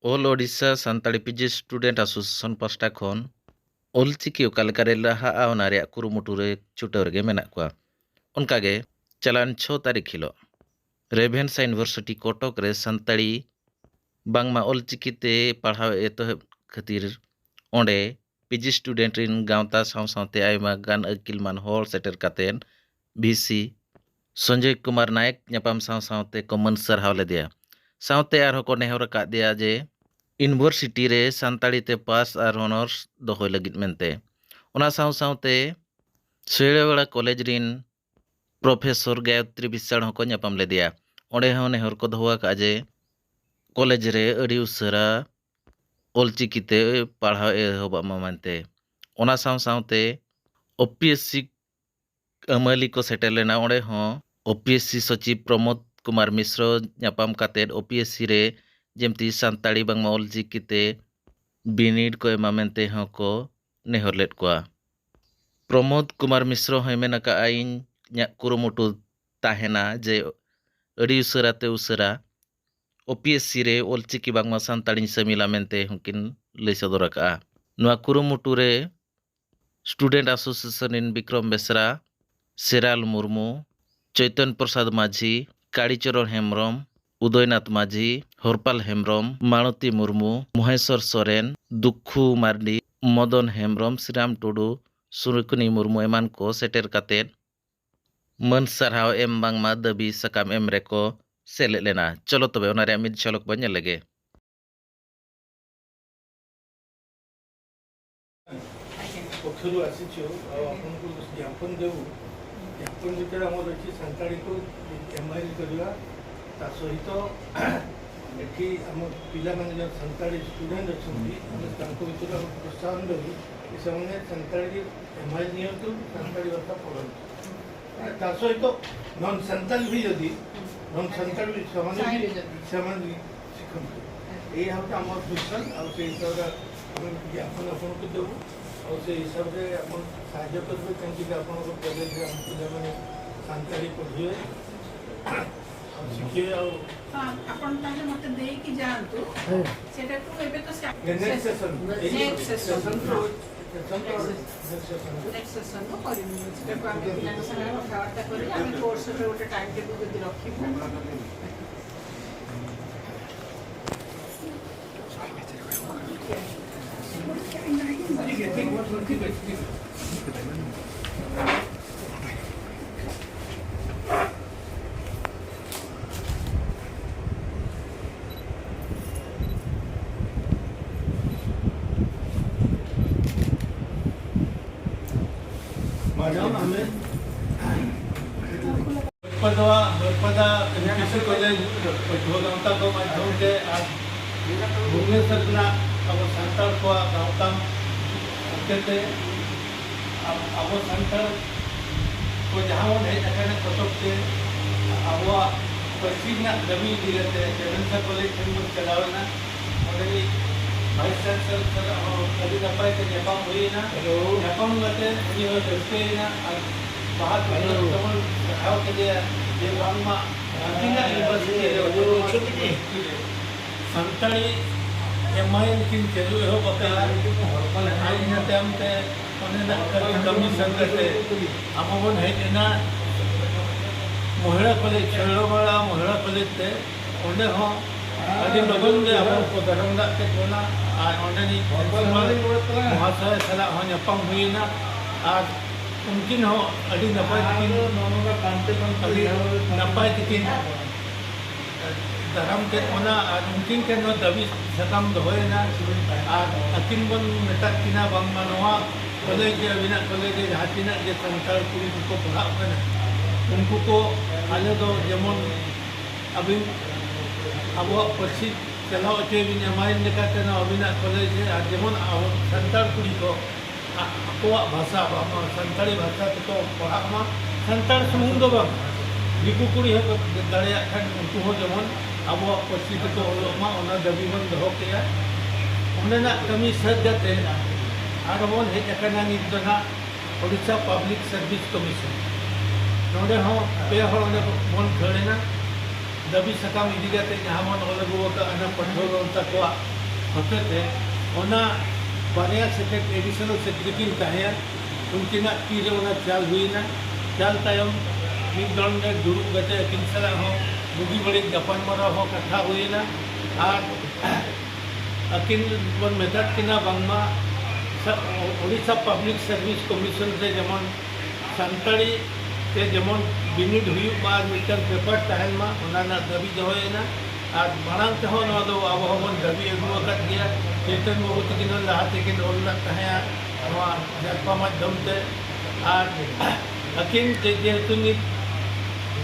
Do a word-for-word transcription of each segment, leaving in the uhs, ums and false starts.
ᱚᱞ Odisha Santali P G student association ᱯᱟᱥᱴᱟ ᱠᱷᱚᱱ ᱚᱞᱪᱤᱠᱤ ᱚᱠᱟ ᱞᱮᱠᱟᱨᱮ ᱞᱟᱦᱟᱜᱼᱟ, ᱚᱱᱟ ᱨᱮᱭᱟᱜ ᱠᱩᱨᱩᱢᱩᱴᱩ ᱨᱮ ᱪᱷᱩᱴᱟᱹᱣ ᱨᱮᱜᱮ ᱢᱮᱱᱟᱜ ᱠᱚᱣᱟ᱾ ᱚᱱᱠᱟᱜᱮ ᱪᱟᱞᱟᱣᱮᱱ ᱪᱷᱚ ᱛᱟᱹᱨᱤᱠᱷ ᱦᱤᱞᱳᱜ ᱨᱮᱵᱷᱮᱱᱥᱟ ᱤᱭᱩᱱᱤᱵᱷᱟᱨᱥᱤᱴᱤ ᱠᱚᱴᱚᱠ ᱨᱮ ᱥᱟᱱᱛᱟᱲᱤ ᱵᱟᱝᱢᱟ ᱚᱞᱪᱤᱠᱤ ᱛᱮ ᱯᱟᱲᱦᱟᱣ ᱮᱛᱚᱦᱚᱵ ᱠᱷᱟᱹᱛᱤᱨ ᱚᱸᱰᱮ ᱯᱤᱡᱤ ᱥᱴᱩᱰᱮᱱᱴ ᱨᱤᱱ ᱜᱟᱶᱛᱟ ᱥᱟᱶ ᱥᱟᱶᱛᱮ ᱟᱭᱢᱟ ᱜᱟᱱ ᱟᱹᱠᱤᱞᱢᱟᱱ ᱦᱚᱲ ᱥᱮᱴᱮᱨ ᱠᱟᱛᱮᱫ ᱵᱷᱤᱥᱤ ᱥᱚᱧᱡᱚᱭ ᱠᱩᱢᱟᱨ ᱱᱟᱭᱮᱠ ᱧᱟᱯᱟᱢ ᱥᱟᱶ ᱥᱟᱶᱛᱮ ᱠᱚ ᱢᱟᱹᱱ ᱥᱟᱨᱦᱟᱣ ᱞᱮᱫᱮᱭᱟ᱾ ᱥᱟᱶᱛᱮ ᱟᱨᱦᱚᱸ ᱠᱚ ᱱᱮᱦᱚᱨ ᱟᱠᱟᱫ ᱫᱮᱭᱟ ᱡᱮ ᱤᱭᱩᱱᱤᱵᱷᱟᱨᱥᱤᱴᱤ ᱨᱮ ᱥᱟᱱᱛᱟᱲᱤ ᱛᱮ ᱯᱟᱥ ᱟᱨ ᱚᱱᱟᱨᱥ ᱫᱚᱦᱚᱭ ᱞᱟᱹᱜᱤᱫ ᱢᱮᱱᱛᱮ᱾ ᱚᱱᱟ ᱥᱟᱶ ᱥᱟᱶᱛᱮ ᱥᱳᱭᱲᱟᱵᱮᱲᱟ ᱠᱚᱞᱮᱡᱽ ᱨᱤᱱ ᱯᱨᱚᱯᱷᱮᱥᱚᱨ ᱜᱟᱭᱚᱛᱨᱤ ᱵᱤᱥᱟᱲ ᱦᱚᱸᱠᱚ ᱧᱟᱯᱟᱢ ᱞᱮᱫᱮᱭᱟ᱾ ᱚᱸᱰᱮ ᱦᱚᱸ ᱱᱮᱦᱚᱨ ᱠᱚ ᱫᱚᱦᱚ ᱟᱠᱟᱫᱼᱟ ᱡᱮ ᱠᱚᱞᱮᱡᱽ ᱨᱮ ᱟᱹᱰᱤ ᱩᱥᱟᱹᱨᱟ ᱚᱞᱪᱤᱠᱤ ᱛᱮ ᱯᱟᱲᱦᱟᱣ ᱮᱦᱚᱵᱚᱜ ᱢᱟ ᱢᱮᱱᱛᱮ᱾ ᱚᱱᱟ ᱥᱟᱶ ᱥᱟᱶᱛᱮ ᱳᱯᱤᱮᱥᱥᱤ ᱟᱹᱢᱟᱹᱞᱤ ᱠᱚ ᱥᱮᱴᱮᱨ ᱞᱮᱱᱟ᱾ ᱚᱸᱰᱮ ᱦᱚᱸ ᱳᱯᱤᱮᱥᱥᱤ ᱥᱚᱪᱤᱵᱽ ᱯᱨᱚᱢᱳᱫᱽ ᱠᱩᱢᱟᱨ ᱢᱤᱥᱨᱚ ᱧᱟᱯᱟᱢ ᱠᱟᱛᱮᱫ ᱳᱯᱤᱮᱥᱥᱤ ᱨᱮ ᱡᱮᱢᱛᱤ ᱥᱟᱱᱛᱟᱲᱤ ᱵᱟᱝᱢᱟ ᱚᱞᱪᱤᱠᱤ ᱛᱮ ᱵᱤᱱᱤᱰ ᱠᱚ ᱮᱢᱟ ᱢᱮᱱᱛᱮ ᱦᱚᱸᱠᱚ ᱱᱮᱦᱚᱨ ᱞᱮᱫ ᱠᱚᱣᱟ᱾ ᱯᱨᱚᱢᱳᱫᱽ ᱠᱩᱢᱟᱨ ᱢᱤᱥᱨᱚ ᱦᱚᱸᱭ ᱢᱮᱱ ᱟᱠᱟᱫᱼᱟ, ᱤᱧᱟᱹᱜ ᱠᱩᱨᱩᱢᱩᱴᱩ ᱛᱟᱦᱮᱱᱟ ᱡᱮ ᱟᱹᱰᱤ ᱩᱥᱟᱹᱨᱟ ᱛᱮ ᱩᱥᱟᱹᱨᱟ ᱳᱯᱤᱮᱥᱥᱤ ᱨᱮ ᱚᱞᱪᱤᱠᱤ ᱵᱟᱝᱢᱟ ᱥᱟᱱᱛᱟᱲᱤᱧ ᱥᱟᱹᱢᱤᱞᱟ ᱢᱮᱱᱛᱮ ᱦᱚᱸᱠᱤᱱ ᱞᱟᱹᱭ ᱥᱚᱫᱚᱨ ᱟᱠᱟᱫᱼᱟ᱾ ᱱᱚᱣᱟ ᱠᱩᱨᱩᱢᱩᱴᱩ ᱨᱮ ᱥᱴᱩᱰᱮᱱᱴ ᱮᱥᱳᱥᱤᱭᱮᱥᱚᱱ ᱨᱮᱱ ᱵᱤᱠᱨᱚᱢ ᱵᱮᱥᱨᱟ, ᱥᱮᱨᱟᱞ ᱢᱩᱨᱢᱩ, ᱪᱳᱭᱛᱚᱱ ᱯᱨᱚᱥᱟᱫᱽ ᱢᱟᱹᱡᱷᱤ, ᱠᱟᱲᱤᱪᱚᱨᱚᱱ ᱦᱮᱢᱵᱨᱚᱢ, ᱩᱫᱚᱭᱱᱟᱛᱷ ᱢᱟᱹᱡᱷᱤ, ᱦᱚᱨᱯᱟᱞ ᱦᱮᱢᱵᱨᱚᱢ, ᱢᱟᱲᱚᱛᱤ ᱢᱩᱨᱢᱩ, ᱢᱚᱦᱮᱥᱚᱨ ᱥᱚᱨᱮᱱ, ᱫᱩᱠᱠᱷᱩ ᱢᱟᱨᱰᱤ, ᱢᱚᱫᱚᱱ ᱦᱮᱢᱵᱨᱚᱢ, ᱥᱨᱤᱨᱟᱢ ᱴᱩᱰᱩ, ᱥᱩᱨᱩᱠᱩᱱᱤ ᱢᱩᱨᱢᱩ ᱮᱢᱟᱱ ᱠᱚ ᱥᱮᱴᱮᱨ ᱠᱟᱛᱮᱫ ᱢᱟᱹᱱ ᱥᱟᱨᱦᱟᱣ ᱮᱢ ᱵᱟᱝᱢᱟ ᱫᱟᱹᱵᱤ ᱥᱟᱠᱟᱢ ᱮᱢ ᱨᱮᱠᱚ ᱥᱮᱞᱮᱫ ᱞᱮᱱᱟ᱾ ᱪᱚᱞᱚ ᱛᱚᱵᱮ ᱚᱱᱟ ᱨᱮᱭᱟᱜ ᱢᱤᱫ ᱡᱷᱚᱞᱚᱠ ᱵᱚᱱ ᱧᱮᱞ ᱞᱮᱜᱮ᱾ ପକ୍ଷରୁ ଆସିଛୁ, ଆଉ ଆପଣଙ୍କୁ ଜ୍ଞାପନ ଦେବୁ। ଜ୍ଞାପନ ଭିତରେ ଆମର ରହିଛି ସାନ୍ତାଳୀକୁ ଏମ୍ଆଇଏଲ୍ କରିବା, ତା ସହିତ ଏଠି ଆମ ପିଲାମାନେ ଯେଉଁ ସାନ୍ତାଳୀ ଷ୍ଟୁଡେଣ୍ଟ ଅଛନ୍ତି, ଆମେ ତାଙ୍କ ଭିତରୁ ଆମେ ପ୍ରୋତ୍ସାହନ ଦେବୁ ଯେ ସେମାନେ ସାନ୍ତାଳୀ ଏମ୍ଆଇଏଲ୍ ନିଅନ୍ତୁ, ସାନ୍ତାଳୀ ଭାଷା ପଢ଼ନ୍ତୁ। ତା ସହିତ ନନ୍ ସାନ୍ତାଲ ବି ଯଦି, ନନ୍ ସାନ୍ତାଲ ବି ସେମାନେ ବି, ସେମାନେ ବି ଶିଖନ୍ତୁ। ଏଇ ହେଉଛି ଆମର ଭିଜନ୍। ଆଉ ସେଇ ହିସାବରେ ଆମେ ଜ୍ଞାପନ ଆପଣଙ୍କୁ ଦେବୁ। ଆଉ ସେଇ ହିସାବରେ ଆପଣ ସାହାଯ୍ୟ କରିବେ, କେମିତି ଆପଣଙ୍କ କଲେଜରେ ଆମ ପିଲାମାନେ ସାନ୍ତାଳୀ ପଢ଼ିବେ। ହଁ, ଆପଣ ତାହେଲେ ମତେ ଦେଇକି ଯାଆନ୍ତୁ। ସେଟାକୁ ଏବେ ତ start next session. Next session. Next ସେସନରୁ କରିବୁ। ସେଟାକୁ ଆମେ ପିଲାଙ୍କ ସାଙ୍ଗରେ କଥାବାର୍ତ୍ତା କରି ଆମେ କୋର୍ସରେ ଗୋଟେ ଟାଇମ୍ ଟେବୁଲ୍ ଯଦି ରଖିବୁ। ᱵᱟᱨᱯᱟᱫᱟ, ᱵᱟᱨᱯᱟᱫᱟ ᱮᱢ ᱯᱤ ᱥᱤ ᱠᱚᱞᱮᱡᱽ ᱯᱟᱹᱴᱷᱩᱣᱟᱹ ᱜᱟᱶᱛᱟ ᱠᱚ ᱢᱟᱫᱽᱫᱷᱚᱢ ᱛᱮ ᱟᱨ ᱵᱷᱩᱵᱽᱱᱮᱥᱚᱨ ᱨᱮᱱᱟᱜ ᱟᱵᱚ ᱥᱟᱱᱛᱟᱲ ᱠᱚᱣᱟᱜ ᱜᱟᱶᱛᱟ ᱦᱚᱛᱮᱛᱮ ᱟᱵ-, ᱟᱵᱚ ᱥᱟᱱᱛᱟᱲ ᱠᱚ ᱡᱟᱦᱟᱸ ᱵᱚᱱ ᱦᱮᱡ ᱟᱠᱟᱱᱟ ᱠᱚᱴᱚᱠ ᱛᱮ, ᱟᱵᱚᱣᱟᱜ ᱯᱟᱹᱨᱥᱤ ᱨᱮᱱᱟᱜ ᱫᱟᱹᱵᱤ ᱤᱫᱤ ᱠᱟᱛᱮ ᱨᱮᱵᱷᱮᱱᱥᱟ ᱠᱚᱞᱮᱡᱽ ᱴᱷᱮᱱ ᱵᱚᱱ ᱪᱟᱞᱟᱣ ᱮᱱᱟ᱾ ᱚᱸᱰᱮ ᱨᱤᱱᱤᱡ ᱵᱷᱟᱭᱤᱥ ᱪᱟᱱᱥᱮᱞᱚᱨ ᱥᱟᱞᱟᱜ ᱦᱚᱸ ᱟᱹᱰᱤ ᱱᱟᱯᱟᱭ ᱛᱮ ᱧᱟᱯᱟᱢ ᱦᱩᱭ ᱮᱱᱟ᱾ ᱦᱮᱞᱳ᱾ ᱧᱟᱯᱟᱢ ᱠᱟᱛᱮ ᱩᱱᱤ ᱦᱚᱸᱭ ᱨᱟᱹᱥᱠᱟᱹᱭᱮᱱᱟ ᱟᱨ ᱵᱟᱦᱟ ᱛᱮᱵᱚᱱ ᱥᱟᱨᱦᱟᱣ ᱠᱮᱫᱮᱭᱟ ᱡᱮ ᱵᱟᱝᱢᱟ ᱟᱹᱠᱤᱱᱟᱜ ᱤᱭᱩᱱᱤᱵᱷᱟᱨᱥᱤᱴᱤ ᱨᱮ, ᱦᱮᱞᱳ, ᱪᱷᱩᱴᱤ᱾ ᱥᱟᱱᱛᱟᱲᱤ ᱮᱢ ᱟᱭ ᱮᱢ ᱠᱤᱱ ᱪᱟᱹᱞᱩ ᱮᱦᱚᱵ ᱟᱠᱟᱫᱼᱟ᱾ ᱟᱨ ᱤᱱᱟᱹ ᱛᱟᱭᱚᱢ ᱛᱮ ᱚᱸᱰᱮᱱᱟᱜ ᱠᱟᱹᱢᱤ ᱥᱟᱹᱛ ᱠᱟᱛᱮ ᱟᱵᱚ ᱵᱚᱱ ᱦᱮᱡ ᱮᱱᱟ ᱢᱚᱦᱤᱲᱟ ᱠᱚᱞᱮᱡᱽ, ᱥᱚᱭᱲᱚᱵᱟᱲᱟ ᱢᱚᱦᱤᱲᱟ ᱠᱚᱞᱮᱡᱽ ᱛᱮ᱾ ᱚᱸᱰᱮ ᱦᱚᱸ ᱟᱹᱰᱤ ᱞᱚᱜᱚᱱ ᱜᱮ ᱟᱵᱚ ᱠᱚ ᱫᱟᱨᱟᱢ ᱫᱟᱜ ᱠᱮᱫ ᱵᱚᱱᱟ ᱟᱨ ᱚᱸᱰᱮᱱᱤᱡ ᱯᱨᱤᱱᱥᱤᱯᱟᱞ ᱢᱚᱦᱟᱥᱚᱭ ᱥᱟᱞᱟᱜ ᱦᱚᱸ ᱧᱟᱯᱟᱢ ᱦᱩᱭᱮᱱᱟ᱾ ᱟᱨ ᱩᱱᱠᱤᱱ ᱦᱚᱸ ᱟᱹᱰᱤ ᱱᱟᱯᱟᱭ ᱛᱮᱠᱤᱱ, ᱟᱹᱰᱤ ᱱᱟᱯᱟᱭ ᱛᱮᱠᱤᱱ ᱫᱟᱨᱟᱢ ᱠᱮᱫ ᱵᱚᱱᱟ ᱟᱨ ᱩᱱᱠᱤᱱ ᱴᱷᱮᱱ ᱦᱚᱸ ᱫᱟᱹᱵᱤ ᱥᱟᱠᱟᱢ ᱫᱚᱦᱚᱭᱮᱱᱟ᱾ ᱟᱨ ᱟᱹᱠᱤᱱ ᱵᱚᱱ ᱢᱮᱛᱟᱫ ᱠᱤᱱᱟ ᱵᱟᱝᱢᱟ ᱱᱚᱣᱟ ᱠᱚᱞᱮᱡᱽ ᱨᱮ, ᱟᱹᱵᱤᱱᱟᱜ ᱠᱚᱞᱮᱡᱽ ᱨᱮ ᱡᱟᱦᱟᱸ ᱛᱤᱱᱟᱹᱜ ᱜᱮ ᱥᱟᱱᱛᱟᱲ ᱠᱩᱲᱤ ᱠᱚᱠᱚ ᱯᱟᱲᱦᱟᱜ ᱠᱟᱱᱟ, ᱩᱱᱠᱩ ᱠᱚ ᱟᱞᱮ ᱫᱚ ᱡᱮᱢᱚᱱ ᱟᱹᱵᱤᱱ ᱟᱵᱚᱣᱟᱜ ᱯᱟᱹᱨᱥᱤ ᱪᱟᱞᱟᱣ ᱦᱚᱪᱚᱭ ᱵᱤᱱ ᱮᱢᱟᱭᱮᱱ ᱞᱮᱠᱟᱛᱮ ᱱᱚᱣᱟ ᱟᱹᱵᱤᱱᱟᱜ ᱠᱚᱞᱮᱡᱽ ᱨᱮ, ᱟᱨ ᱡᱮᱢᱚᱱ ᱟᱵᱚ ᱥᱟᱱᱛᱟᱲ ᱠᱩᱲᱤ ᱠᱚ ᱟ-, ᱟᱠᱚᱣᱟᱜ ᱵᱷᱟᱥᱟ, ᱵᱟᱝ ᱥᱟᱱᱛᱟᱲᱤ ᱵᱷᱟᱥᱟ ᱛᱮᱠᱚ ᱯᱟᱲᱦᱟᱜ ᱢᱟ᱾ ᱥᱟᱱᱛᱟᱲ ᱥᱩᱢᱩᱝ ᱫᱚ ᱵᱟᱝ, ᱫᱤᱠᱩ ᱠᱩᱲᱤ ᱦᱚᱸᱠᱚ ᱫᱟᱲᱮᱭᱟᱜ ᱠᱷᱟᱱ ᱩᱱᱠᱩ ᱦᱚᱸ ᱡᱮᱢᱚᱱ ᱟᱵᱚᱣᱟᱜ ᱯᱟᱹᱨᱥᱤ ᱛᱮᱠᱚ ᱚᱞᱚᱜ ᱢᱟ, ᱚᱱᱟ ᱫᱟᱹᱵᱤ ᱵᱚᱱ ᱫᱚᱦᱚ ᱠᱮᱜᱼᱟ᱾ ᱚᱸᱰᱮᱱᱟᱜ ᱠᱟᱹᱢᱤ ᱥᱟᱹᱛ ᱠᱟᱛᱮ ᱟᱨᱦᱚᱸ ᱵᱚᱱ ᱦᱮᱡ ᱟᱠᱟᱱᱟ ᱱᱤᱛ ᱫᱚ ᱱᱟᱜ ᱳᱰᱤᱥᱟ ᱯᱟᱵᱽᱞᱤᱠ ᱥᱟᱨᱵᱷᱤᱥ ᱠᱚᱢᱤᱥᱚᱱ᱾ ᱱᱚᱰᱮ ᱦᱚᱸ ᱯᱮ ᱦᱚᱲ ᱚᱸᱰᱮ ᱵᱚᱱ ᱠᱷᱟᱹᱲ ᱮᱱᱟ᱾ ᱫᱟᱹᱵᱤ ᱥᱟᱠᱟᱢ ᱤᱫᱤ ᱠᱟᱛᱮ ᱡᱟᱦᱟᱸ ᱵᱚᱱ ᱚᱞ ᱟᱹᱜᱩ ᱟᱠᱟᱫ, ᱚᱱᱟ ᱯᱟᱹᱴᱷᱩᱣᱟᱹ ᱜᱟᱶᱛᱟ ᱠᱚᱣᱟᱜ ᱦᱚᱛᱮᱛᱮ ᱚᱱᱟ ᱵᱟᱨᱭᱟ secretary, additional secretary ᱠᱤᱱ ᱛᱟᱦᱮᱸᱭᱟ, ᱩᱱᱠᱤᱱᱟᱜ ᱛᱤᱨᱮ ᱚᱱᱟ ᱪᱟᱞ ᱦᱩᱭᱮᱱᱟ᱾ ᱪᱟᱞ ᱛᱟᱭᱚᱢ ᱢᱤᱫ ᱫᱚᱞ ᱨᱮ ᱫᱩᱲᱩᱵ ᱠᱟᱛᱮ ᱟᱹᱠᱤᱱ ᱥᱟᱞᱟᱜ ᱦᱚᱸ ᱵᱩᱜᱤ ᱵᱟᱹᱲᱤᱡ ᱜᱟᱯᱟᱞᱢᱟᱨᱟᱣ ᱦᱚᱸ ᱠᱟᱛᱷᱟ ᱦᱩᱭᱮᱱᱟ᱾ ᱟᱨ ᱟᱹᱠᱤᱱ ᱵᱚᱱ ᱢᱮᱛᱟᱫ ᱠᱤᱱᱟ ᱵᱟᱝᱢᱟ ᱥᱟ-, ᱳᱰᱤᱥᱟ Public Service Commission ᱨᱮ ᱡᱮᱢᱚᱱ ᱥᱟᱱᱛᱟᱲᱤ ᱛᱮ ᱡᱮᱢᱚᱱ ᱵᱤᱱᱤᱰ ᱦᱩᱭᱩᱜ ᱢᱟ ᱟᱨ ᱢᱤᱫᱴᱟᱝ paper ᱛᱟᱦᱮᱱ ᱢᱟ, ᱚᱱᱟ ᱨᱮᱱᱟᱜ ᱫᱟᱹᱵᱤ ᱫᱚᱦᱚᱭᱮᱱᱟ᱾ ᱟᱨ ᱢᱟᱲᱟᱝ ᱛᱮᱦᱚᱸ ᱱᱚᱣᱟ ᱫᱚ ᱟᱵᱚ ᱦᱚᱸᱵᱚᱱ ᱫᱟᱹᱵᱤ ᱟᱹᱜᱩ ᱟᱠᱟᱫ ᱜᱮᱭᱟ᱾ ᱪᱮᱛᱚᱱ ᱵᱟᱹᱵᱩ ᱛᱟᱹᱠᱤᱱ ᱦᱚᱸ ᱞᱟᱦᱟ ᱛᱮᱠᱤᱱ ᱚᱞ ᱞᱮᱫ ᱛᱟᱦᱮᱸᱫ ᱱᱚᱣᱟ ᱡᱟᱨᱯᱟ ᱢᱟᱫᱽᱫᱷᱚᱢ ᱛᱮ᱾ ᱟᱨ ᱟᱹᱠᱤᱱ ᱡᱮ-, ᱡᱮᱦᱮᱛᱩ ᱱᱤᱛ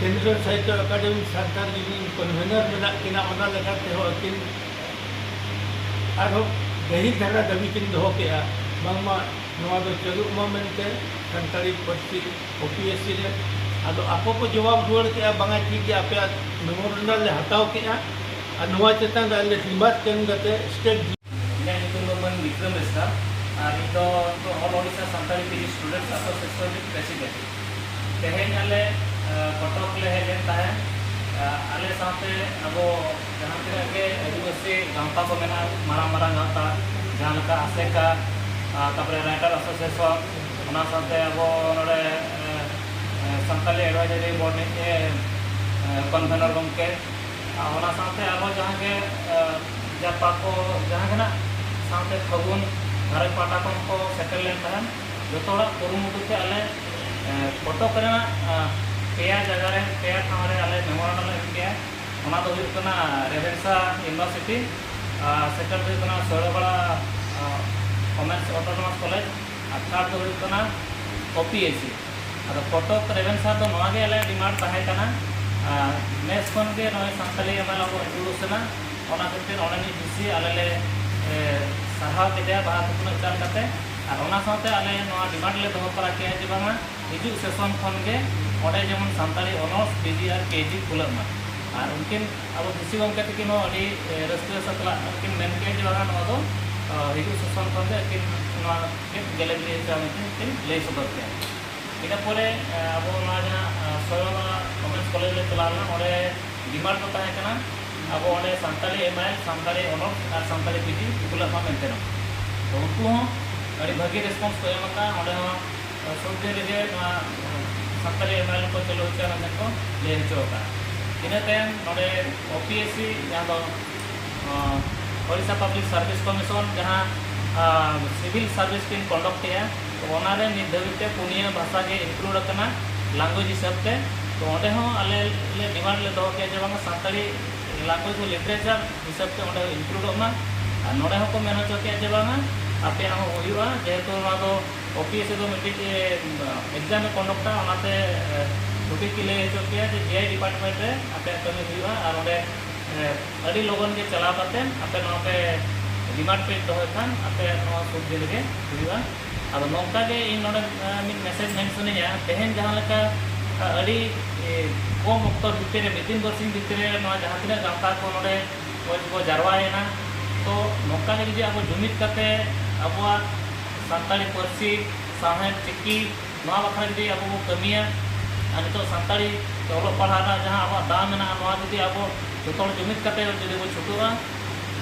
ᱠᱮᱱᱫᱨᱚ ᱥᱟᱦᱤᱛᱛᱚ ᱮᱠᱟᱰᱮᱢᱤ ᱥᱟᱱᱛᱟᱲ ᱤᱭᱩᱱᱤᱭᱚᱱ convener ᱢᱮᱱᱟᱜ ᱠᱤᱱᱟ, ᱚᱱᱟ ᱞᱮᱠᱟ ᱛᱮᱦᱚᱸ ᱟᱹᱠᱤᱱ ᱟᱨᱦᱚᱸ ᱜᱟᱹᱦᱤᱨ ᱫᱷᱟᱨᱟ ᱫᱟᱹᱵᱤ ᱠᱤᱱ ᱫᱚᱦᱚ ᱠᱮᱜᱼᱟ, ᱵᱟᱝᱢᱟ ᱱᱚᱣᱟ ᱫᱚ ᱪᱟᱹᱞᱩᱜ ᱢᱟ ᱢᱮᱱᱛᱮ ᱥᱟᱱᱛᱟᱲᱤ ᱯᱟᱹᱨᱥᱤ ᱳ ᱯᱤ ᱮᱥ ᱥᱤ ᱨᱮ᱾ ᱟᱫᱚ ᱟᱠᱚ ᱠᱚ ᱡᱚᱵᱟᱵ ᱨᱩᱣᱟᱹᱲ ᱠᱮᱜᱼᱟ, "ᱵᱟᱝᱟ, ᱴᱷᱤᱠ ᱜᱮᱭᱟ, ᱟᱯᱮᱭᱟᱜ memorandum ᱞᱮ ᱦᱟᱛᱟᱣ ᱠᱮᱜᱼᱟ ᱟᱨ ᱱᱚᱣᱟ ᱪᱮᱛᱟᱱ ᱨᱮ ᱟᱞᱮ remark ᱮᱢ ᱠᱟᱛᱮ state" ᱤᱧᱟᱹᱜ ᱧᱩᱛᱩᱢ ᱫᱚ ᱢᱟᱹᱱ ᱵᱤᱠᱨᱚᱢ ᱵᱮᱥᱨᱟ ᱟᱨ ᱤᱧ ᱫᱚ ᱱᱤᱛᱚᱜ All Odisha Santali P G Students Association ᱨᱤᱱ president᱾ ᱛᱮᱦᱮᱧ ᱟᱞᱮ, ᱟ, ᱠᱚᱴᱚᱠ ᱞᱮ ᱦᱮᱡ ᱞᱮᱱ ᱛᱟᱦᱮᱸᱫ᱾ ᱟ, ᱟᱞᱮ ᱥᱟᱶᱛᱮ ᱟᱵᱚ ᱡᱟᱦᱟᱸ ᱛᱤᱱᱟᱹᱜ ᱜᱮ ᱟᱹᱫᱤᱵᱟᱹᱥᱤ ᱜᱟᱶᱛᱟ ᱠᱚ ᱢᱮᱱᱟᱜᱼᱟ, ᱢᱟᱨᱟᱝ ᱢᱟᱨᱟᱝ ᱜᱟᱶᱛᱟ, ᱡᱟᱦᱟᱸ ᱞᱮᱠᱟ ᱟᱥᱮᱠᱟ, ᱟ, ᱛᱟᱯᱚᱨᱮ Writer Association, ᱚᱱᱟ ᱥᱟᱶᱛᱮ ᱟᱵᱚ ᱱᱚᱰᱮ, ᱮ, ᱮ, ᱥᱟᱱᱛᱟᱞᱤ Advisory Board ᱨᱤᱱᱤᱡ, ᱮ, ᱮ, convener ᱜᱚᱢᱠᱮ, ᱟᱨ ᱚᱱᱟ ᱥᱟᱶᱛᱮ ᱟᱨᱦᱚᱸ ᱡᱟᱦᱟᱸ ᱜᱮ, ᱮ, ᱡᱟᱨᱯᱟ ᱠᱚ ᱡᱟᱦᱟᱸ ᱜᱮ ᱱᱟᱜ ᱥᱟᱶᱛᱮ ᱯᱷᱟᱹᱜᱩᱱ ᱜᱷᱟᱨᱚᱸᱡᱽ ᱯᱟᱦᱴᱟ ᱠᱷᱚᱱ ᱠᱚ ᱥᱮᱴᱮᱨ ᱞᱮᱱ ᱛᱟᱦᱮᱸᱱ, ᱡᱚᱛᱚ ᱦᱚᱲᱟᱜ ᱠᱩᱨᱩᱢᱩᱴᱩ ᱛᱮ ᱟᱞᱮ, ᱮ, ᱠᱚᱴᱚᱠ ᱨᱮᱱᱟᱜ, ᱮ, ᱯᱮᱭᱟ ᱡᱟᱭᱜᱟ ᱨᱮ, ᱯᱮᱭᱟ ᱴᱷᱟᱶ ᱨᱮ ᱟᱞᱮ memorandum ᱞᱮ ᱮᱢ ᱠᱮᱜᱼᱟ᱾ ᱚᱱᱟ ᱫᱚ ᱦᱩᱭᱩᱜ ᱠᱟᱱᱟ ᱨᱮᱵᱷᱮᱱᱥᱟ University, ᱟᱨ second ᱫᱚ ᱦᱩᱭᱩᱜ ᱠᱟᱱᱟ ᱥᱚᱭᱲᱟᱵᱟᱲᱟ, ᱟ, Women's Autonomous College, ᱟᱨ third ᱫᱚ ᱦᱩᱭᱩᱜ ᱠᱟᱱᱟ O P S C᱾ ᱟᱫᱚ ᱠᱚᱴᱚᱠ ᱨᱮᱵᱷᱮᱱᱥᱟ ᱫᱚ ᱱᱚᱣᱟ ᱜᱮ ᱟᱞᱮᱭᱟᱜ demand ᱛᱟᱦᱮᱸ ᱠᱟᱱᱟ, ᱟᱨ ᱱᱮᱥ ᱠᱷᱚᱱ ᱜᱮ ᱱᱚᱜᱼᱚᱭ ᱥᱟᱱᱛᱟᱞᱤ MLA ᱟᱵᱚ introduce ᱮᱱᱟ, ᱚᱱᱟ ᱠᱷᱟᱹᱛᱤᱨ ᱚᱸᱰᱮᱱᱤᱡ D C ᱟᱞᱮ ᱞᱮ, ᱮ, ᱥᱟᱨᱦᱟᱣ ᱠᱮᱫᱮᱭᱟ ᱵᱟᱦᱟ ᱛᱩᱯᱱᱟᱹᱜ ᱪᱟᱞ ᱠᱟᱛᱮ᱾ ᱟᱨ ᱚᱱᱟ ᱥᱟᱶᱛᱮ ᱟᱞᱮ ᱱᱚᱣᱟ demand ᱞᱮ ᱫᱚᱦᱚ ᱛᱚᱨᱟ ᱠᱮᱜᱼᱟ ᱡᱮ ᱵᱟᱝᱟ ᱦᱤᱡᱩᱜ session ᱠᱷᱚᱱ ᱜᱮ ᱚᱸᱰᱮ ᱡᱮᱢᱚᱱ ᱥᱟᱱᱛᱟᱲᱤ honours P G ᱟᱨ K G ᱠᱷᱩᱞᱟᱹᱜ ᱢᱟ᱾ ᱟᱨ ᱩᱱᱠᱤᱱ ᱟᱵᱚ D C ᱜᱚᱢᱠᱮ ᱛᱟᱹᱠᱤᱱ ᱦᱚᱸ ᱟᱹᱰᱤ, ᱮ, ᱨᱟᱹᱥᱠᱟᱹ ᱥᱟᱛᱞᱟᱜ ᱠᱤᱱ ᱢᱮᱱ ᱠᱮᱜᱼᱟ ᱡᱮ ᱵᱟᱝᱟ ᱱᱚᱣᱟ ᱫᱚ, ᱟ, ᱦᱤᱡᱩᱜ session ᱠᱷᱚᱱ ᱜᱮ ᱟᱹᱠᱤᱱ ᱱᱚᱣᱟ ᱠᱤᱱ ᱜᱮᱞᱮ ᱵᱤᱞᱤ ᱦᱚᱪᱚᱭᱟ ᱢᱮᱱᱛᱮ ᱠᱤᱱ ᱞᱟᱹᱭ ᱥᱚᱫᱚᱨ ᱠᱮᱜᱼᱟ᱾ ᱤᱱᱟᱹ ᱯᱚᱨᱮ, ᱮ, ᱟᱵᱚ ᱱᱚᱣᱟ ᱡᱟᱦᱟᱸ, ᱮ, ᱥᱚᱭᱲᱟᱵᱟᱲᱟ Women's College ᱞᱮ ᱪᱟᱞᱟᱣ ᱞᱮᱱᱟ, ᱚᱸᱰᱮ ᱰᱤᱢᱟᱱᱰ ᱫᱚ ᱛᱟᱦᱮᱸ ᱠᱟᱱᱟ ᱟᱵᱚ ᱚᱸᱰᱮ Santali M I L, Santali honours ᱟᱨ ᱥᱟᱱᱛᱟᱲᱤ ᱯᱤ ᱡᱤ ᱠᱷᱩᱞᱟᱹᱜ ᱢᱟ ᱢᱮᱱᱛᱮ ᱱᱚ᱾ ᱛᱚ ᱩᱱᱠᱩ ᱦᱚᱸ ᱟᱹᱰᱤ ᱵᱷᱟᱹᱜᱤ ᱨᱮᱥᱯᱚᱱᱥ ᱠᱚ ᱮᱢ ᱟᱠᱟᱫᱼᱟ᱾ ᱚᱸᱰᱮ ᱦᱚᱸ ᱥᱩᱨ ᱫᱤᱱ ᱨᱮᱜᱮ ᱱᱚᱣᱟ ᱥᱟᱱᱛᱟᱲᱤ ᱮᱢ ᱟᱭ ᱮᱞ ᱠᱚ ᱪᱟᱹᱞᱩ ᱦᱚᱪᱚᱭᱟ ᱢᱮᱱᱛᱮ ᱠᱚ ᱞᱟᱹᱭ ᱦᱚᱪᱚ ᱟᱠᱟᱫᱼᱟ᱾ ᱤᱱᱟᱹ ᱛᱟᱭᱚᱢ ᱱᱚᱰᱮ ᱳ ᱯᱤ ᱮᱥ ᱥᱤ, ᱡᱟᱦᱟᱸ ᱫᱚ ᱚ, ᱳᱰᱤᱥᱟ ᱯᱟᱵᱽᱞᱤᱠ ᱥᱟᱨᱵᱷᱤᱥ ᱠᱚᱢᱤᱥᱚᱱ ᱡᱟᱦᱟᱸ, ᱟ, ᱥᱤᱵᱤᱞ ᱥᱟᱨᱵᱷᱤᱥ ᱠᱤᱱ ᱠᱚᱱᱰᱟᱠᱴ ᱮᱜᱼᱟ, ᱛᱚ ᱚᱱᱟᱨᱮ ᱱᱤᱛ ᱫᱷᱟᱹᱵᱤᱡ ᱛᱮ ᱯᱩᱱᱭᱟᱹ ᱵᱷᱟᱥᱟ ᱜᱮ ᱤᱱᱠᱞᱩᱰ ᱟᱠᱟᱱᱟ ᱞᱮᱝᱜᱩᱭᱮᱡᱽ ᱦᱤᱥᱟᱹᱵ ᱛᱮ᱾ ᱛᱚ ᱚᱸᱰᱮ ᱦᱚᱸ ᱟᱞᱮ ᱞᱮ ᱰᱤᱢᱟᱱᱰ ᱞᱮ ᱫᱚᱦᱚ ᱠᱮᱜᱼᱟ ᱡᱮ ᱵᱟᱝᱟ ᱥᱟᱱᱛᱟᱲᱤ ᱞᱮᱝᱜᱩᱭᱮᱡᱽ ᱫᱚ ᱞᱤᱴᱟᱨᱮᱪᱟᱨ ᱦᱤᱥᱟᱹᱵ ᱛᱮ ᱚᱸᱰᱮ ᱤᱱᱠᱞᱩᱰᱚᱜ ᱢᱟ᱾ ᱟᱨ ᱱᱚᱰᱮ ᱦᱚᱸᱠᱚ ᱢᱮᱱ ᱦᱚᱪᱚ ᱠᱮᱜᱼᱟ ᱡᱮ ᱵᱟᱝᱟ ᱟᱯᱮᱭᱟᱜ ᱦᱚᱸ ᱦᱩᱭᱩᱜᱼᱟ, ᱡᱮᱦᱮᱛᱩ ᱱᱚᱣᱟ ᱫᱚ ᱳ ᱯᱤ ᱮᱥ ᱥᱤ ᱫᱚ ᱢᱤᱫᱴᱤᱡ, ᱮ, ᱮᱠᱡᱟᱢ ᱮ ᱠᱚᱱᱰᱟᱠᱴᱟ, ᱚᱱᱟᱛᱮ, ᱮ, ᱪᱷᱩᱴᱤ ᱠᱤ ᱞᱟᱹᱭ ᱦᱚᱪᱚ ᱠᱮᱜᱼᱟ ᱡᱮ ᱡᱮ ᱟᱭ ᱰᱤᱯᱟᱨᱴᱢᱮᱱᱴ ᱨᱮ ᱟᱯᱮᱭᱟᱜ ᱠᱟᱹᱢᱤ ᱦᱩᱭᱩᱜᱼᱟ᱾ ᱟᱨ ᱚᱸᱰᱮ, ᱮ, ᱟᱹᱰᱤ ᱞᱚᱜᱚᱱ ᱜᱮ ᱪᱟᱞᱟᱣ ᱠᱟᱛᱮ ᱟᱯᱮ ᱱᱚᱣᱟ ᱯᱮ ᱰᱤᱢᱟᱱᱰ ᱯᱮ ᱫᱚᱦᱚᱭ ᱠᱷᱟᱱ ᱟᱯᱮ ᱱᱚᱣᱟ ᱥᱩᱨ ᱫᱤᱱ ᱨᱮᱜᱮ ᱦᱩᱭᱩᱜᱼᱟ᱾ ᱟᱫᱚ ᱱᱚᱝᱠᱟ ᱜᱮ ᱤᱧ ᱱᱚᱰᱮ, ᱮ, ᱢᱤᱫ ᱢᱮᱥᱮᱡᱽ ᱢᱮᱱ ᱥᱟᱱᱟᱧᱟ, ᱛᱮᱦᱮᱧ ᱡᱟᱦᱟᱸ ᱞᱮᱠᱟ, ᱮ, ᱟᱹᱰᱤ, ᱮ, ᱠᱚᱢ ᱚᱠᱛᱚ ᱵᱷᱤᱛᱤᱨ ᱨᱮ, ᱢᱤᱫ ᱫᱤᱱ ᱵᱟᱨᱥᱤᱧ ᱵᱷᱤᱛᱤᱨ ᱨᱮ ᱱᱚᱣᱟ ᱡᱟᱦᱟᱸ ᱛᱤᱱᱟᱹᱜ ᱜᱟᱶᱛᱟ ᱠᱚ ᱱᱚᱰᱮ ᱢᱚᱡᱽ ᱵᱚ ᱡᱟᱨᱣᱟᱭᱮᱱᱟ᱾ ᱛᱚ ᱱᱚᱝᱠᱟ ᱜᱮ ᱡᱩᱫᱤ ᱟᱵᱚ ᱡᱩᱢᱤᱫ ᱠᱟᱛᱮ ᱟᱵᱚᱣᱟᱜ ᱥᱟᱱᱛᱟᱲᱤ ᱯᱟᱹᱨᱥᱤ, ᱥᱟᱶᱦᱮᱫ, ᱪᱤᱠᱤ ᱱᱚᱣᱟ ᱵᱟᱠᱷᱨᱟ ᱡᱩᱫᱤ ᱟᱵᱚ ᱵᱚ ᱠᱟᱹᱢᱤᱭᱟ, ᱟᱨ ᱱᱤᱛᱚᱜ ᱥᱟᱱᱛᱟᱲᱤ ᱛᱮ ᱚᱞᱚᱜ ᱯᱟᱲᱦᱟᱣ ᱨᱮᱱᱟᱜ ᱡᱟᱦᱟᱸ ᱟᱵᱚᱣᱟᱜ ᱫᱟᱣ ᱢᱮᱱᱟᱜᱼᱟ, ᱱᱚᱣᱟ ᱡᱩᱫᱤ ᱟᱵᱚ ᱡᱚᱛᱚ ᱦᱚᱲ ᱡᱩᱢᱤᱫ ᱠᱟᱛᱮ ᱡᱩᱫᱤ ᱵᱚ ᱪᱷᱩᱴᱟᱹᱜᱼᱟ,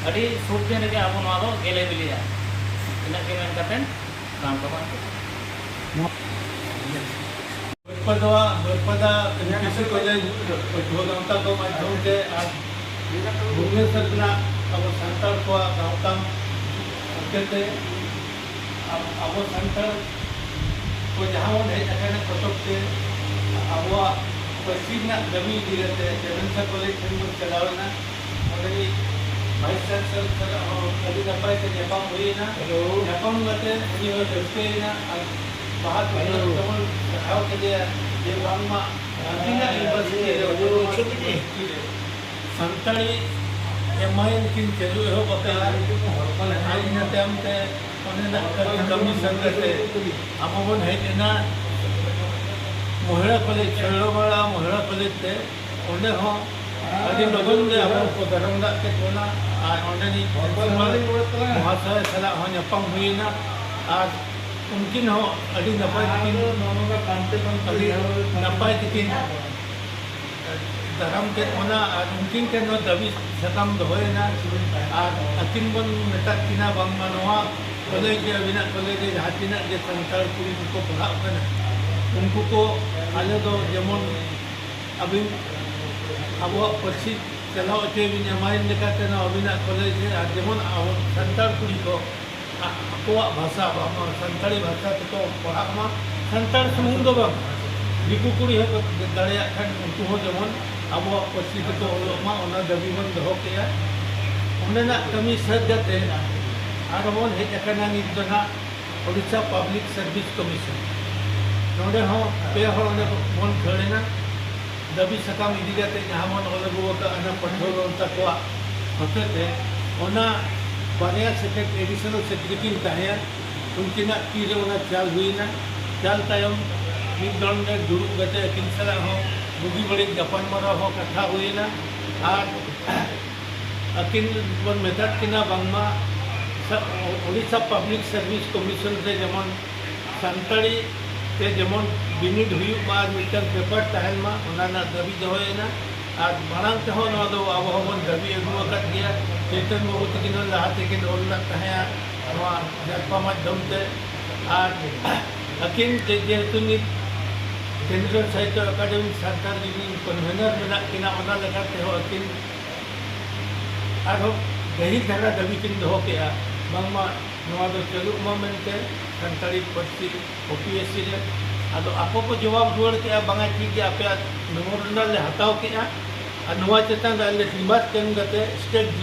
ᱟᱹᱰᱤ ᱥᱩᱨ ᱫᱤᱱ ᱨᱮᱜᱮ ᱟᱵᱚ ᱱᱚᱣᱟ ᱫᱚ ᱜᱮᱞᱮ ᱵᱤᱞᱤᱜᱼᱟ᱾ ᱤᱱᱟᱹᱜ ᱜᱮ ᱢᱮᱱ ᱠᱟᱛᱮ ᱨᱟᱢ ᱠᱟᱢᱟᱱ᱾ ᱵᱟᱹᱨᱯᱟᱫᱟ, ᱵᱟᱹᱨᱯᱟᱫᱟ ᱮᱢ ᱯᱤ ᱥᱤ ᱠᱚᱞᱮᱡᱽ ᱯᱟᱹᱴᱷᱩᱣᱟᱹ ᱜᱟᱶᱛᱟ ᱠᱚ ᱢᱟᱫᱽᱫᱷᱚᱢ ᱛᱮ ᱟᱨ ᱵᱷᱩᱵᱽᱱᱮᱥᱚᱨ ᱨᱮᱱᱟᱜ ᱟᱵᱚ ᱥᱟᱱᱛᱟᱲ ᱠᱚᱣᱟᱜ ᱜᱟᱶᱛᱟ ᱦᱚᱛᱮᱛᱮ ᱟᱵ-, ᱟᱵᱚ ᱥᱟᱱᱛᱟᱲ ᱠᱚ ᱡᱟᱦᱟᱸ ᱵᱚᱱ ᱦᱮᱡ ᱟᱠᱟᱱᱟ ᱠᱚᱴᱚᱠ ᱛᱮ, ᱟᱵᱚᱣᱟᱜ ᱯᱟᱹᱨᱥᱤ ᱨᱮᱱᱟᱜ ᱠᱟᱹᱢᱤ ᱤᱫᱤ ᱠᱟᱛᱮ ᱨᱮᱵᱷᱮᱱᱥᱟ ᱠᱚᱞᱮᱡᱽ ᱴᱷᱮᱱ ᱵᱚᱱ ᱪᱟᱞᱟᱣ ᱮᱱᱟ᱾ ᱚᱸᱰᱮ ᱨᱤᱱᱤᱡ ᱵᱷᱟᱭᱤᱥ ᱪᱟᱱᱥᱮᱞᱚᱨ ᱥᱟᱞᱟᱜ ᱦᱚᱸ ᱟᱹᱰᱤ ᱱᱟᱯᱟᱭ ᱛᱮ ᱧᱟᱯᱟᱢ ᱦᱩᱭᱮᱱᱟ᱾ ᱦᱮᱞᱳ᱾ ᱧᱟᱯᱟᱢ ᱠᱟᱛᱮ ᱩᱱᱤ ᱦᱚᱸᱭ ᱨᱟᱹᱥᱠᱟᱹᱭᱮᱱᱟ ᱟᱨ ᱵᱟᱦᱟ ᱛᱮᱵᱚᱱ ᱥᱟᱨᱦᱟᱣ ᱠᱮᱫᱮᱭᱟ ᱡᱮ ᱵᱟᱝᱢᱟ ᱟᱹᱠᱤᱱᱟᱜ ᱤᱭᱩᱱᱤᱵᱷᱟᱨᱥᱤᱴᱤ ᱨᱮ, ᱦᱮᱞᱳ, ᱪᱷᱩᱴᱤ᱾ ᱥᱟᱱᱛᱟᱲᱤ ᱮᱢ ᱟᱭ ᱮᱞ ᱠᱤᱱ ᱪᱟᱹᱞᱩ ᱮᱦᱚᱵ ᱟᱠᱟᱫᱼᱟ᱾ ᱟᱨ ᱤᱱᱟᱹ ᱛᱟᱭᱚᱢ ᱛᱮ ᱚᱸᱰᱮᱱᱟᱜ ᱠᱟᱹᱢᱤ ᱥᱟᱹᱛ ᱠᱟᱛᱮ ᱟᱵᱚ ᱵᱚᱱ ᱦᱮᱡ ᱮᱱᱟ ᱢᱚᱦᱤᱲᱟ ᱠᱚᱞᱮᱡᱽ, ᱥᱚᱭᱲᱚᱵᱟᱲᱟ ᱢᱚᱦᱤᱲᱟ ᱠᱚᱞᱮᱡᱽ ᱛᱮ᱾ ᱚᱸᱰᱮ ᱦᱚᱸ ᱟᱹᱰᱤ ᱞᱚᱜᱚᱱ ᱜᱮ ᱟᱵᱚ ᱠᱚ ᱫᱟᱨᱟᱢ ᱫᱟᱜ ᱠᱮᱫ ᱵᱚᱱᱟ᱾ ᱟᱨ ᱚᱸᱰᱮᱱᱤᱡ ᱯᱨᱤᱱᱥᱤᱯᱟᱞ ᱢᱚᱦᱟᱥᱚᱭ ᱥᱟᱞᱟᱜ ᱦᱚᱸ ᱧᱟᱯᱟᱢ ᱦᱩᱭᱮᱱᱟ᱾ ᱟᱨ ᱩᱱᱠᱤᱱ ᱦᱚᱸ ᱟᱹᱰᱤ ᱱᱟᱯᱟᱭ ᱛᱮᱠᱤᱱ, ᱟᱹᱰᱤ ᱱᱟᱯᱟᱭ ᱛᱮᱠᱤᱱ ᱫᱟᱨᱟᱢ ᱠᱮᱫ ᱵᱚᱱᱟ ᱟᱨ ᱩᱱᱠᱤᱱ ᱴᱷᱮᱱ ᱱᱚᱣᱟ ᱫᱟᱹᱵᱤ ᱥᱟᱠᱟᱢ ᱫᱚᱦᱚᱭᱮᱱᱟ᱾ ᱟᱨ ᱟᱹᱠᱤᱱ ᱵᱚᱱ ᱢᱮᱛᱟᱫ ᱠᱤᱱᱟ ᱵᱟᱝᱢᱟ ᱱᱚᱣᱟ ᱠᱚᱞᱮᱡᱽ ᱨᱮ, ᱟᱹᱵᱤᱱᱟᱜ ᱠᱚᱞᱮᱡᱽ ᱨᱮ ᱡᱟᱦᱟᱸ ᱛᱤᱱᱟᱹᱜ ᱜᱮ ᱥᱟᱱᱛᱟᱲ ᱠᱩᱲᱤ ᱠᱚᱠᱚ ᱯᱟᱲᱦᱟᱜ ᱠᱟᱱᱟ, ᱩᱱᱠᱩ ᱠᱚ ᱟᱞᱮ ᱫᱚ ᱡᱮᱢᱚᱱ ᱟᱹᱵᱤᱱ ᱟᱵᱚᱣᱟᱜ ᱯᱟᱹᱨᱥᱤ ᱪᱟᱞᱟᱣ ᱦᱚᱪᱚᱭ ᱵᱤᱱ ᱮᱢᱟᱭᱮᱱ ᱞᱮᱠᱟᱛᱮ ᱱᱚᱣᱟ ᱟᱹᱵᱤᱱᱟᱜ ᱠᱚᱞᱮᱡᱽ ᱨᱮ, ᱟᱨ ᱡᱮᱢᱚᱱ ᱟᱵᱚ ᱥᱟᱱᱛᱟᱲ ᱠᱩᱲᱤ ᱠᱚ ᱟ-, ᱟᱠᱚᱣᱟᱜ ᱵᱷᱟᱥᱟ, ᱵᱟᱝ ᱥᱟᱱᱛᱟᱲᱤ ᱵᱷᱟᱥᱟ ᱛᱮᱠᱚ ᱯᱟᱲᱦᱟᱜ ᱢᱟ᱾ ᱥᱟᱱᱛᱟᱲ ᱥᱩᱢᱩᱝ ᱫᱚ ᱵᱟᱝ, ᱫᱤᱠᱩ ᱠᱩᱲᱤ ᱦᱚᱸᱠᱚ ᱫᱟᱲᱮᱭᱟᱜ ᱠᱷᱟᱱ ᱩᱱᱠᱩ ᱦᱚᱸ ᱡᱮᱢᱚᱱ ᱟᱵᱚᱣᱟᱜ ᱯᱟᱹᱨᱥᱤ ᱛᱮᱠᱚ ᱚᱞᱚᱜ ᱢᱟ, ᱚᱱᱟ ᱫᱟᱹᱵᱤ ᱵᱚᱱ ᱫᱚᱦᱚ ᱠᱮᱜᱼᱟ᱾ ᱚᱸᱰᱮᱱᱟᱜ ᱠᱟᱹᱢᱤ ᱥᱟᱹᱛ ᱠᱟᱛᱮ ᱟᱨᱦᱚᱸ ᱵᱚᱱ ᱦᱮᱡ ᱟᱠᱟᱱᱟ ᱱᱤᱛ ᱫᱚ ᱱᱟᱜ ᱳᱰᱤᱥᱟ ᱯᱟᱵᱽᱞᱤᱠ ᱥᱟᱨᱵᱷᱤᱥ ᱠᱚᱢᱤᱥᱚᱱ᱾ ᱱᱚᱰᱮ ᱦᱚᱸ ᱯᱮ ᱦᱚᱲ ᱚᱸᱰᱮ ᱵᱚᱱ ᱠᱷᱟᱹᱲ ᱮᱱᱟ᱾ ᱫᱟᱹᱵᱤ ᱥᱟᱠᱟᱢ ᱤᱫᱤ ᱠᱟᱛᱮ ᱡᱟᱦᱟᱸ ᱵᱚᱱ ᱚᱞ ᱟᱹᱜᱩ ᱟᱠᱟᱫ, ᱚᱱᱟ ᱯᱟᱹᱴᱷᱩᱣᱟᱹ ᱜᱟᱶᱛᱟ ᱠᱚᱣᱟᱜ ᱦᱚᱛᱮᱛᱮ ᱚᱱᱟ ᱵᱟᱨᱭᱟ ᱥᱮᱠᱨᱮᱴ-, ᱮᱰᱤᱥᱚᱱᱟᱞ ᱥᱮᱠᱨᱮᱴᱟᱨᱤ ᱠᱤᱱ ᱛᱟᱦᱮᱸᱭᱟ, ᱩᱱᱠᱤᱱᱟᱜ ᱛᱤᱨᱮ ᱚᱱᱟ ᱪᱟᱞ ᱦᱩᱭᱮᱱᱟ᱾ ᱪᱟᱞ ᱛᱟᱭᱚᱢ ᱢᱤᱫ ᱫᱚᱞ ᱨᱮ ᱫᱩᱲᱩᱵ ᱠᱟᱛᱮ ᱟᱹᱠᱤᱱ ᱥᱟᱞᱟᱜ ᱦᱚᱸ ᱵᱩᱜᱤ ᱵᱟᱹᱲᱤᱡ ᱜᱟᱯᱟᱞᱢᱟᱨᱟᱣ ᱦᱚᱸ ᱠᱟᱛᱷᱟ ᱦᱩᱭᱮᱱᱟ᱾ ᱟᱨ ᱟᱹᱠᱤᱱ ᱵᱚᱱ ᱢᱮᱛᱟᱫ ᱠᱤᱱᱟ ᱵᱟᱝᱢᱟ ᱥᱟ-, ᱳᱰᱤᱥᱟ ᱯᱟᱵᱽᱞᱤᱠ ᱥᱟᱨᱵᱷᱤᱥ ᱠᱚᱢᱤᱥᱚᱱ ᱨᱮ ᱡᱮᱢᱚᱱ ᱥᱟᱱᱛᱟᱲᱤ ᱛᱮ ᱡᱮᱢᱚᱱ ᱵᱤᱱᱤᱰ ᱦᱩᱭᱩᱜ ᱢᱟ ᱟᱨ ᱢᱤᱫᱴᱟᱝ ᱯᱮᱯᱟᱨ ᱛᱟᱦᱮᱱ ᱢᱟ, ᱚᱱᱟ ᱨᱮᱱᱟᱜ ᱫᱟᱹᱵᱤ ᱫᱚᱦᱚᱭᱮᱱᱟ᱾ ᱟᱨ ᱢᱟᱲᱟᱝ ᱛᱮᱦᱚᱸ ᱱᱚᱣᱟ ᱫᱚ ᱟᱵᱚ ᱦᱚᱸᱵᱚᱱ ᱫᱟᱹᱵᱤ ᱟᱹᱜᱩ ᱟᱠᱟᱫ ᱜᱮᱭᱟ᱾ ᱪᱳᱭᱛᱚᱱ ᱵᱟᱹᱵᱩ ᱛᱟᱹᱠᱤᱱ ᱦᱚᱸ ᱞᱟᱦᱟ ᱛᱮᱠᱤᱱ ᱚᱞ ᱞᱮᱫ ᱛᱟᱦᱮᱸᱫ ᱱᱚᱣᱟ ᱡᱟᱨᱯᱟ ᱢᱟᱫᱽᱫᱷᱚᱢ ᱛᱮ᱾ ᱟᱨ ᱟᱹᱠᱤᱱ ᱡᱮ-, ᱡᱮᱦᱮᱛᱩ ᱱᱤᱛ ᱠᱮᱱᱫᱨᱚ ᱥᱟᱦᱤᱛᱛᱚ ᱮᱠᱟᱰᱮᱢᱤ ᱥᱟᱱᱛᱟᱲ ᱨᱤᱱ ᱠᱚᱱᱵᱷᱮᱱᱟᱨ ᱢᱮᱱᱟᱜ ᱠᱤᱱᱟ, ᱚᱱᱟ ᱞᱮᱠᱟ ᱛᱮᱦᱚᱸ ᱟᱹᱠᱤᱱ ᱟᱨᱦᱚᱸ ᱜᱟᱹᱦᱤᱨ ᱫᱷᱟᱨᱟ ᱫᱟᱹᱵᱤ ᱠᱤᱱ ᱫᱚᱦᱚ ᱠᱮᱜᱼᱟ, ᱵᱟᱝᱢᱟ ᱱᱚᱣᱟ ᱫᱚ ᱪᱟᱹᱞᱩᱜ ᱢᱟ ᱢᱮᱱᱛᱮ ᱥᱟᱱᱛᱟᱲᱤ ᱯᱟᱹᱨᱥᱤ ᱳ ᱯᱤ ᱮᱥ ᱥᱤ ᱨᱮ᱾ ᱟᱫᱚ ᱟᱠᱚ ᱠᱚ ᱡᱚᱵᱟᱵ ᱨᱩᱣᱟᱹᱲ ᱠᱮᱜᱼᱟ, ᱵᱟᱝᱟ ᱴᱷᱤᱠ ᱜᱮᱭᱟ, ᱟᱯᱮᱭᱟᱜ ᱢᱮᱢᱳᱨᱮᱱᱰᱟᱢ ᱞᱮ ᱦᱟᱛᱟᱣ ᱠᱮᱜᱼᱟ ᱟᱨ ᱱᱚᱣᱟ ᱪᱮᱛᱟᱱ ᱨᱮ ᱟᱞᱮ ᱨᱤᱢᱟᱨᱠ ᱮᱢ ᱠᱟᱛᱮ ᱥᱴᱮᱴ